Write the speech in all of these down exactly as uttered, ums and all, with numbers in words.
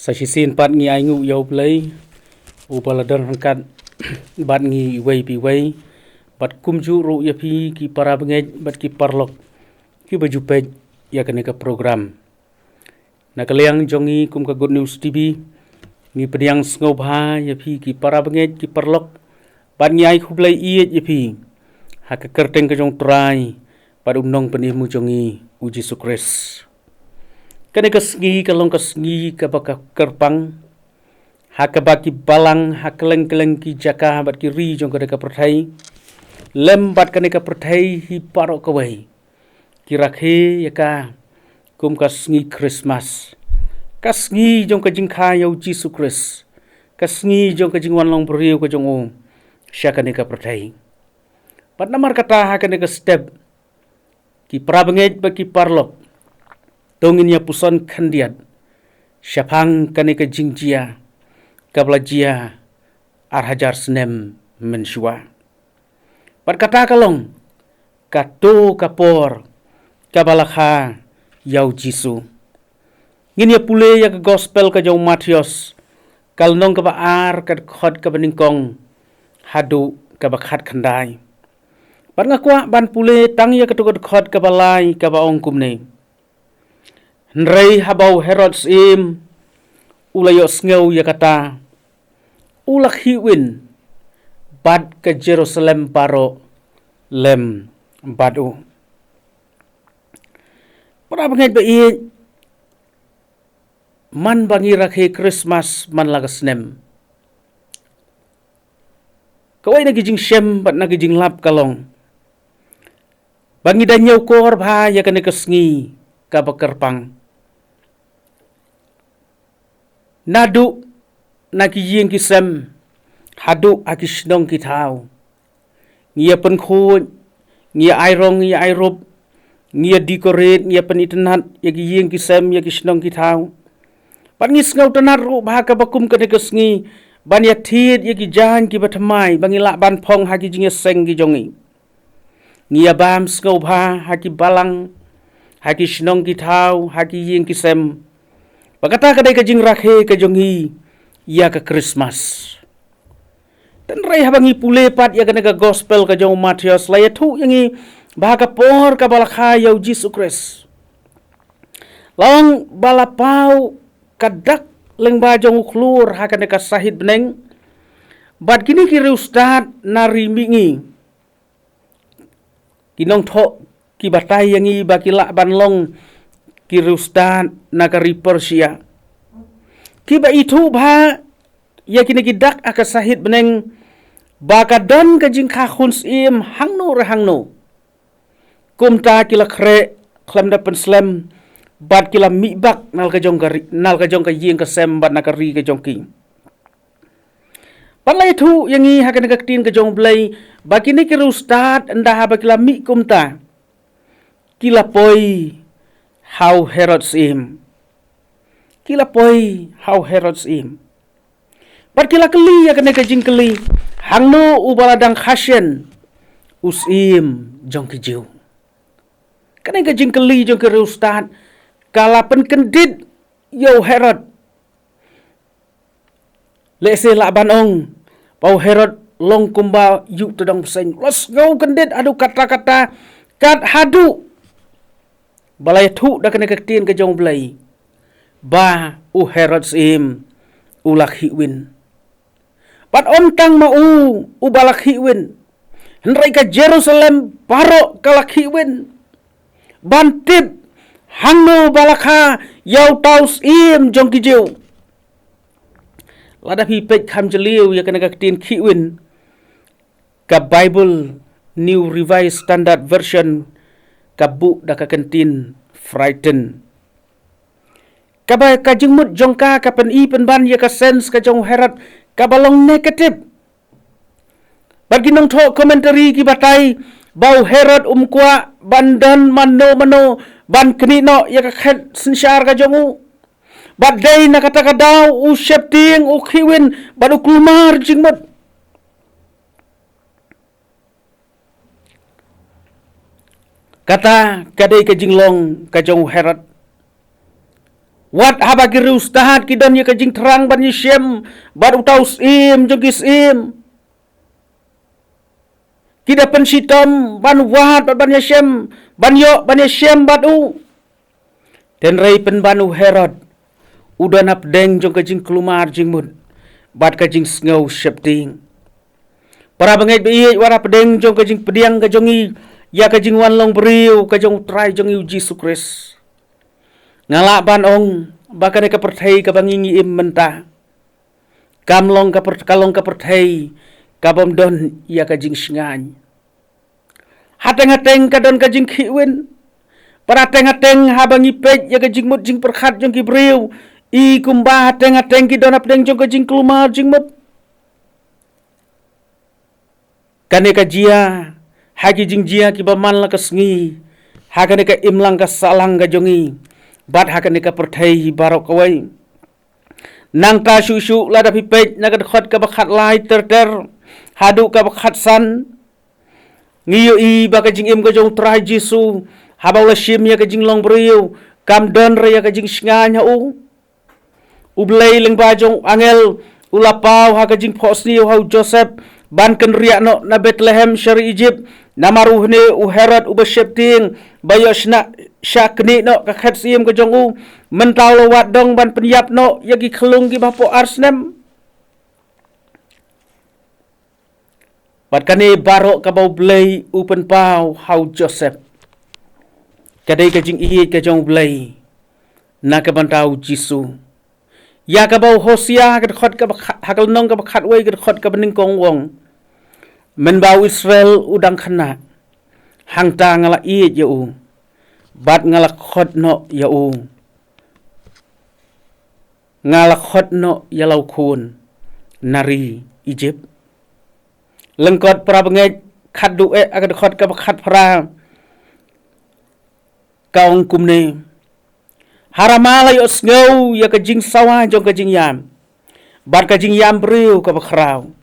Sa shisien pat ngi ai nguh ïa U Blei, uba la don ryngkat bad ngi iwei pa iwei, bad kumjuh ruh ïa phi ki para bangeit bad ki paralok kiba ju peit ïa kane ka program. Na ka liang jong ngi kum ka Good News T V, ngi pdiang sngewbha ïa phi ki para bangeit ki paralok, bad ngi ai khublei ïeit ïa phi ha ka kyrteng ka jong U Trai bad U Nongpynim jong ngi U Jisu Khrist. Kane ka sngi ka long ka sngi kaba ka kyrpang, ha kaba ki balang ha kylleng kylleng ki jaka bad ki ri jong kane ka pyrthei, lem bad kane ka pyrthei hi baroh kawei, ki rakhe ïa ka kum ka sngi Christmas, ka sngi jong ka jingkha ïa U Jisu Khrist, ka sngi jong ka jingwan long briew ka jong u sha kane ka pyrthei. Bad namar kata ha kane ka step, ki para bangeit bad ki paralok, to ngin ïa puson khyndiat shaphang kane ka jingjia kaba la jia ar hajar snem mynshuwa. Bad kata ka long, kato ka por kaba la kha ïa U Jisu. Ngin ïa pule ïa ka Gospel ka jong u Mathaios, ka lynnong kaba ar, ka dkhot kaba nyngkong haduh kaba khatkhyndai. Bad nga kwah ban pule tang ïa kato ka dkhot kaba lai, kaba ong kumne: Hynrei haba u Herod syiem u la ïohsngew ïa kata, u la khihwin, bad ka Jerusalem baroh lem bad u. Para bangeit ba ïeit, man ba ngi rakhe Christmas man la ka snem, kawei na ki jingshem bad na ki jinglap ka long ba ngi da ñiewkor bha ïa kane ka sngi kaba kyrpang, naduh na ki ïing ki sem haduh ha ki shnong ki thaw. Ngi ïa pynkhuid, ngi ïa ai rong, ngi ïa ai rup, ngi ïa decorate, ngi ïa pynitynnad ïa ki ïing ki sem, ïa ki shnong ki thaw. Bad ngi sngewtynnad ruh bha kaba kum kane ka sngi ban ïa thied ïa ki jaiñ kiba thymmai ba ngi lah ban phong ha ki jingïaseng ki jong ngi. Ngi ïa bam sngewbha ha ki balang, ha ki shnong ki thaw, ha ki ïing ki sem, ba kata ka dei ka jingrakhe ka jong ngi ïa ka Christmas. Hynrei haba ngi pule pat ïa kane ka Gospel ka jong u Mathaios, la ïathuh ïa ngi ba ha ka por kaba la kha ïa U Jisu Khrist, la ong ba la paw ka dak lyngba jong u khlur ha kane ka sahit bneng, bad kine ki riewstad na ri mihngi, ki nongthoh ki batai ïa ngi ba ki lah ban long ki riewstad na ka ri Persia, kiba ithuh bha ïa kine ki dak ha ka sahit bneng ba ka don ka jingkha khun syiem hangno re hangno. Kumta ki la khreh khlem da pynslem, bad ki la mih bak na la ka jong ka ri, na la ka jong ka ïing ka sem bad na ka ri ka jong ki. Bad la ïathuh ïa ngi ha kane ka ktien ka jong U Blei ba kine ki riewstad ynda haba ki la mih kumta, ki la poi ha u Herod syiem. Ki la poi ha u Herod syiem. Bad ki la kylli ïa kane ka jingkylli: Hangno uba la dang kha shen u syiem jong ki Jiw? Kane ka jingkylli jong ki riewstad ka la pynkyndit ïa u Herod. Lehse lah ban ong ba u Herod long kumba ïuh tdong bseiñ, la sngew kyndit haduh katta katta, kat haduh ba la ïathuh da kane ka ktien ka jong U Blei ba u Herod syiem u la khihwin. Bad ym tang ma u uba la khihwin, hynrei ka Jerusalem baroh ka la khihwin ban tip hangno ba la kha ïa uta u syiem jong ki Jiw. Lada phi peit kham jylliew ïa kane ka ktien khihwin, ka Bible New Revised Standard Version ka buh da ka kyntien frighten. Kaba ka jingmut jong ka ka pyni pynban ïa ka sense ka jong u Herod kaba long negative. Bad ki nongthoh commentary ki batai ba u Herod um kwah ban don mano mano ban knieh noh ïa ka khet synshar ka jong u. Bad dei na kata ka daw u sheptieng, u khihwin bad u kulmar jingmut. Kata ka dei ka jinglong ka jong u Herod. Wat haba ki riewstad ki don ïa ka jingthrang ban ïashem bad uta u syiem jong ki syiem, ki da pynshitom ban wad bad ban ïashem, ban ïoh ban ïashem bad u. Hynrei pynban u Herod u don hapdeng jong ka jingkulmar jingmut bad ka jingsngew sheptieng. Para bangeit ba ïeit, wat hapdeng jong ka jingpdiang ka jong ngi ïa ka jingwan long briew ka jong U Trai jong ngi U Jisu Khrist, nga lah ban ong ba kane ka pyrthei kaba ngi ngi im mynta kam long ka pyrth-, ka long ka pyrthei ka bym don ïa ka jingshngaiñ. Hateng hateng ka don ka jingkhih win. Bad hateng hateng haba ngi peit ïa ka jingmut jingpyrkhat jong ki briew, i kumba hateng hateng ki don hapdeng jong ka jingkulmar jingmut. Kane ka jia ha ki jingjia kiba man la ka sngi ha kane ka imlang ka sahlang ka jong ngi bad ha kane ka pyrthei baroh kawei. Nangta shuh shuh lada phi peit na ka dkhot kaba khatlai ter ter haduh kaba khatsan, ngi ïohi ba ka jingim ka jong U Trai Jisu haba u la shim ïa ka jinglong briew kam don re ïa ka jingshngaiñ ha u. U Blei lyngba jong u angel u la paw ha ka jingphohsniew ha u Joseph ban kynriah noh na Bethlehem sha ri Egypt, namar u hynne u Herod uba sheptieng ba ïoh shna shah knieh noh ka khet syiem ka jong u. Mynta u la wad dong ban pynïap noh ïa ki khyllung kiba hapoh ar snem. Bad kane baroh kaba U Blei u pynpaw ha u Joseph, ka dei ka jingïeit ka jong U Blei na ka bynta u Jisu. Ïa kaba u Hosea ha ka dkhot kaba kha-, ha ka lynnong kaba khatwei ka dkhot kaba nyngkong u ong, mynba u Israel u dang khynnah, hangta nga la ïeit ïa u bad nga la khot noh ïa u, nga la khot noh ïa la u khun na ri Egypt. Lyngkot para bangeit, khatduh eh ha ka dkhot kaba khatphra ka ong kumne: Ha Rama la ïohsngew ïa ka jingsawa jong ka jingïam bad ka jingïam briew kaba khraw.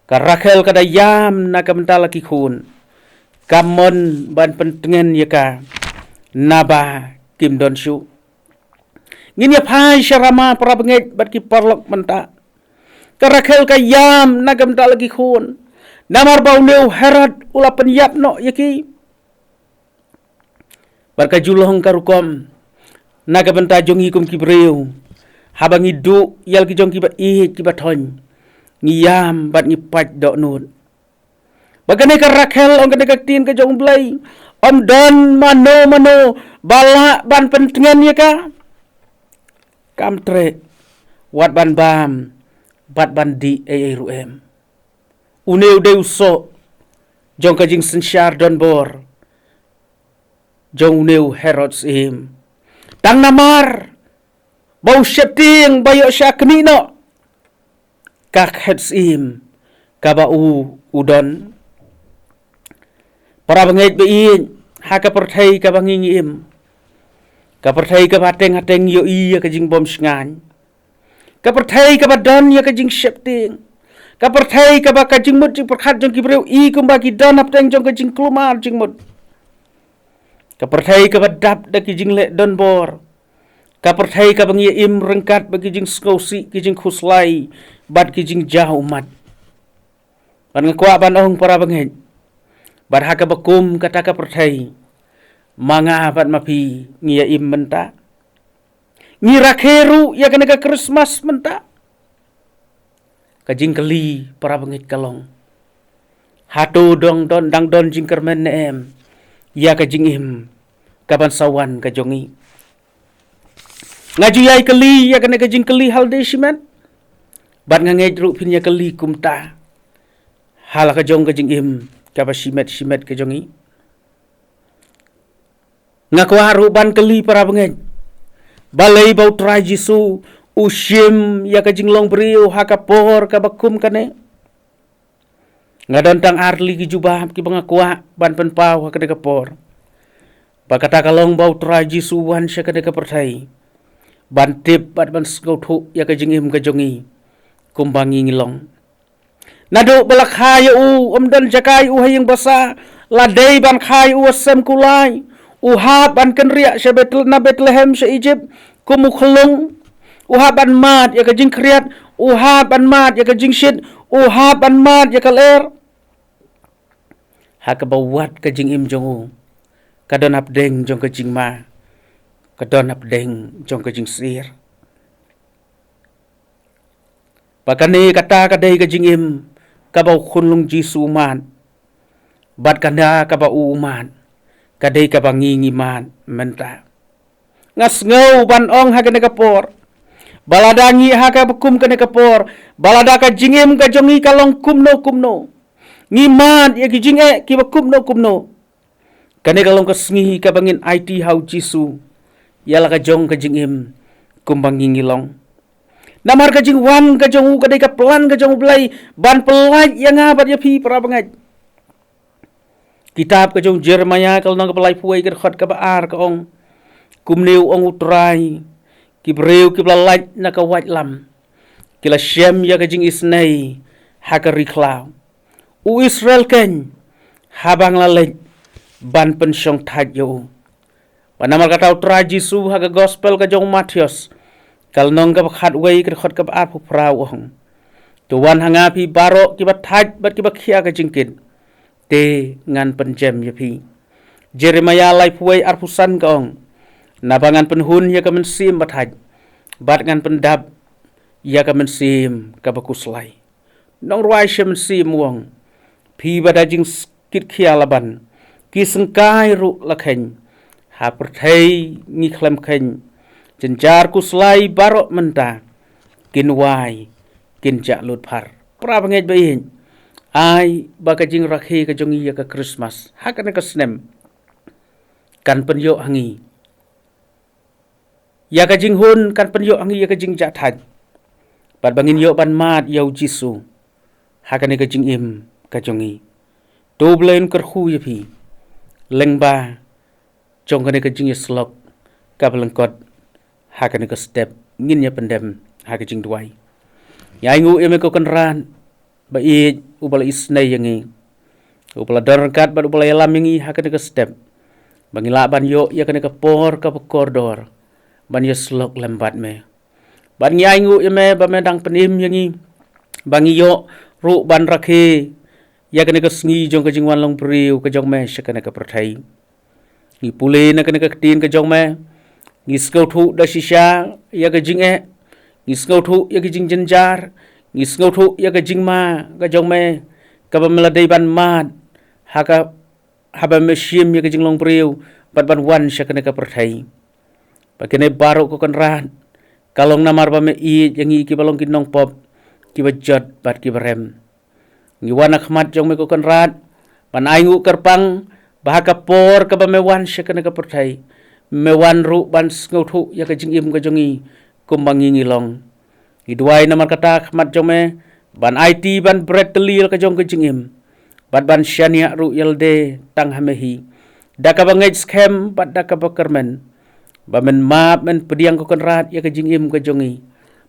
Ka Rakhel ka da ïam na ka bynta la ki khun, kam mon ban pyntngen ïa ka naba kim don shuh. Ngin ïa phai sha Rama para bangeit bad ki paralok mynta. Ka Rakhel ka ïam na ka bynta la ki khun, namar ba une u Herod u la pynïap noh ïa ki. Bad ka ju long ka rukom na ka bynta jong ngi kum ki briew. Haba ngi duh ïa la ki jong kiba ïeit kiba thoiñ, ngi ïam bad ngi pait dohnud. Ba kane ka Rakhel, ong kane ka ktien ka jong U Blei, ym don mano mano ba lah ban pyntngen ïa ka. Kam treh wat ban bam bad ban dih ei ei ruh em. Une u dei u soh jong ka jingsynshar donbor jong une u Herod syiem. Tang namar ba u sheptieng ba ïoh shah knieh noh ka khet syiem kaba u u don. Para bangeit ba ïeit, ha ka pyrthei kaba ngi ngi im, ka pyrthei kaba hateng hateng ïohi ïa ka jingbymshngaiñ, ka pyrthei kaba don ïa ka jingsheptieng, ka pyrthei kaba ka jingmut jingpyrkhat jong ki briew i kumba ki don hapdeng jong ka jingkulmar jingmut, ka pyrthei kaba dap da ki jingleh donbor, ka pyrthei kaba ngi ïa im ryngkat bad ki jingsngewsih, ki jingkhuslai bad ki jingjaw ummat. Bad nga kwah ban ong para bangeit, bad ha kaba kum kata ka pyrthei, ma nga bad ma phi ngi ïa im mynta, ngi rakhe ruh ïa kane ka Krismas mynta. Ka jingkylli para bangeit ka long, hato dang don, dang don jingkyrmen ne em ïa ka jingim kaban sa wan ka jong ngi? Nga ju ïai kylli ïa kane ka jingkylli ha lade shimet, bad nga ngeit ruh phin ïa kylli kumta ha la ka jong ka jingim kaba shimet shimet ka jong ngi. Nga kwah ruh ban kylli para bangeit, balei ba U Trai Jisu u shim ïa ka jinglong briew ha ka por kaba kum kane? Nga don tang ar tylli ki jubab kiba nga kwah ban pynpaw ha kane ka por. Ba kata ka long ba U Trai Jisu u wan sha kane ka pyrthei ban tip bad ban sngewthuh ïa ka jingim ka jong ngi kumba ngi ngi long. Naduh ba la kha ïa u, ym don jaka ïa u ha ïing basa, la dei ban kha ïa u ha sem kulai. U hap ban kynriah sha Bethel-, na Bethlehem sha Egypt, kum u khyllung, u hap ban mad ïa ka jingkhriat, u hap ban mad ïa ka jingshit, u hap ban mad ïa ka lyer. Ha kaba wat ka jingim jong u ka don hapdeng jong ka jingma, ka don hapdeng jong ka jingsir. Ba kane kata ka dei ka jingim kaba u khyllung Jisu u mad. Bad kane kaba u u mad ka dei kaba ngi ngi mad mynta. Nga sngew ban ong ha kane ka por, ba lada ngi ha kaba kum kane ka por, ba lada ka jingim ka jong ngi ka long kumno kumno, ngi mad ïa ki jingeh kiba kumno kumno, kane ka long ka sngi kaba ngin aiti ha u Jisu ïa la ka jong ka jingim kumba ngi ngi long. Namar ka jingwan ka jong u ka dei ka plan ka jong u Blei ban pyllait ïa nga bad ïa phi para bangeit. Kitab ka jong Jeremiah ka lynnong kaba laiphew wei ka dkhot kaba ar ka ong, kumne u ong u Trai, ki briew kiba la lait na ka waitlam ki la shem ïa ka jingisnei ha ka ri khlaw. U Israel keiñ, haba nga la leit ban pynshong thait ïa u. Bad namar kata u Trai Jisu ha ka gospel ka jong u Mathaios ka lynnong kaba khatwei ka dkhot kaba arphew phra u ong, to wan ha nga phi baroh kiba thait bad kiba khia ka jingkit, te ngan pynjem ïa phi. Jeremiah laiphew wei arphew san ka ong, naba ngan pynhun ïa ka mynsiem ba thait bad ngan pyndap ïa ka mynsiem kaba khuslai. Nongrwai sha mynsiem u ong, phi ba da jingkit khia la ban, ki syngkai ruh la kheiñ. Ha pyrthei ngi khlem kheiñ, jynjar khuslai baroh mynta kin wai, kin jah lut phar. Para bangeit ba ïeit, ai ba ka jingrakhe ka jong ngi ïa ka Krismas ha kane ka snem kan pynïoh ha ngi ïa ka jinghun, kan pynïoh ha ngi ïa ka jingjahthait, bad ba ngin ïoh ban mad ïa u Jisu ha kane ka jingim ka jong ngi. To u Blei un kyrkhu ïa phi lyngba jong kane ka jingïasyllok kaba lyngkot. Ha kane ka step ngin ïa pyndem ha ka jingduwai. Ngi ainguh ïa me ko Kynrad ba ïeit, uba la isnei ïa ngi, uba la don ryngkat bad uba la ïalam ïa ngi ha kane ka step, ba ngi lah ban ïoh ïa kane ka por kaba kordor ban ïasyllok lem bad me. Bad ngi ainguh ïa me ba me dang pynim ïa ngi ba ngi ïoh ruh ban rakhe ïa kane ka sngi jong ka jingwan long briew ka jong me sha kane ka pyrthei. Ngi pule na kane ka ktien ka jong me, ngi sngewthuh da shisha ïa ka jingeh, ngi sngewthuh ïa ka jingjynjar, ngi sngewthuh ïa ka jingma ka jong me, kaba me la dei ban mad ha ka, haba me shim ïa ka jinglong briew bad ban wan sha kane ka pyrthei. Ba kine baroh ko Kynrad, ka long namar ba me ïeit ïa ngi kiba long ki nongpop, kiba jot bad kiba rem. Ngi wan ha khmat jong me ko Kynrad ban ainguh kyrpang ba ha ka por kaba me wan sha kane ka pyrthei, me wan ruh ban sngewthuh ïa ka jingim ka jong ngi kumba ngi ngi long. Ngi duwai namar kata ha khmat jong me ban aiti ban bret tylli ïa la ka jong ka jingim, bad ban shaniah ruh ïa lade tang ha me hi, da kaba ngeit skhem bad da kaba kyrmen. Ba men map men pdiang ko Kynrad ïa ka jingim ka jong ngi.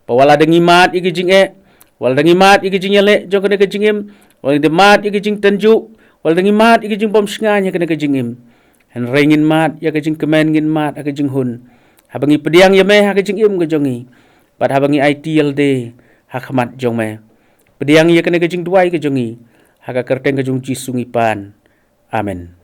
Ba wat la da ngi mad ïa ka jingeh, wat la da ngi mad ïa ka jingïaleh jong kane ka jingim, wat la da ngi mad ïa ka jingtynjuh, wat la da ngi mad ïa ka jingbymshngaiñ ha kane ka jingim, hynrei ngin mad ïa ka jingkmen, ngin mad ha ka jinghun, haba ngi pdiang ïa me ha ka jingim ka jong ngi, bad haba ngi aiti ïa lade ha khmat jong me. Pdiang ïa kane ka jingduwai ka jong ngi ha ka kyrteng ka jong u Jisu ngi pan. Amen.